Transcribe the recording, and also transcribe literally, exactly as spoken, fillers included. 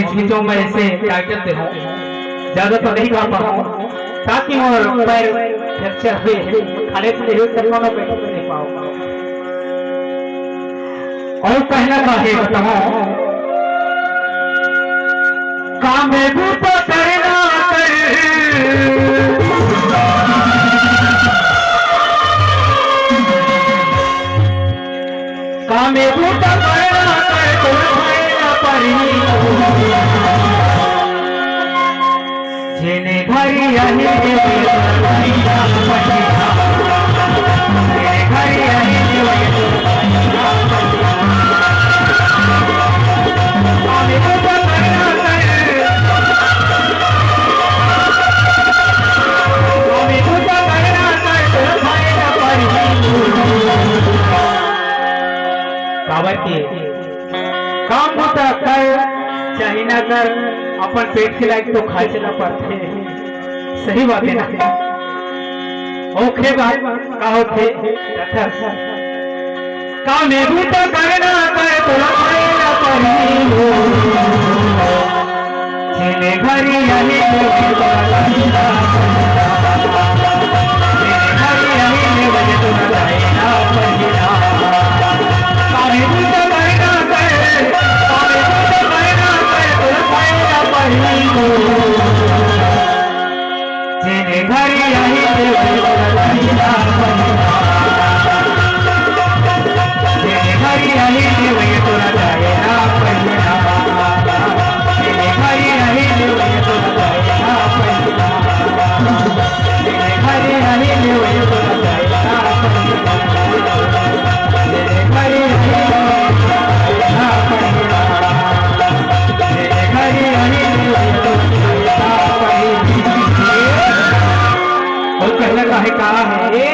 इसलिए जो मैं ऐसे टाइटल दे हूँ, ज्यादा तो नहीं गा पाऊँ, ताकि मोर पैर फ्रैक्चर हुए, खड़े से नहीं हो सकता, मैं बैठ नहीं पाऊँ। और पहला का है बताऊँ, काम में भी तो करना कर। काम में भी तो करना कर, तो भैया परी। जेने घरी आही देवे तोरा भैया पहिला। जेने घरी आही देवे तोरा भैया पहिला। आवे तो करना करे। आवे तो करना करे, तोरा भैया पहिला। काबर के काम बूता कर चाहे ना कर, अपन पेट के लायक तो खाए ला पड़थे। सही बात है ना? ओखे बात का होथे? काम में भी तो करना कर, तोला खाए ला पड़ी हो। जेने घरी आही देवे तोरा भैया। जेने घरी आही देवे तोरा भैया पहिला। कामे बुता करना करे, कामे बुता करना करे, तोरा भैया पहिला। जेने घरी आही देवे तोरा भैया पहिला। जेने घरी आही देवे तोरा भैया पहिला। और कहना काहे का है?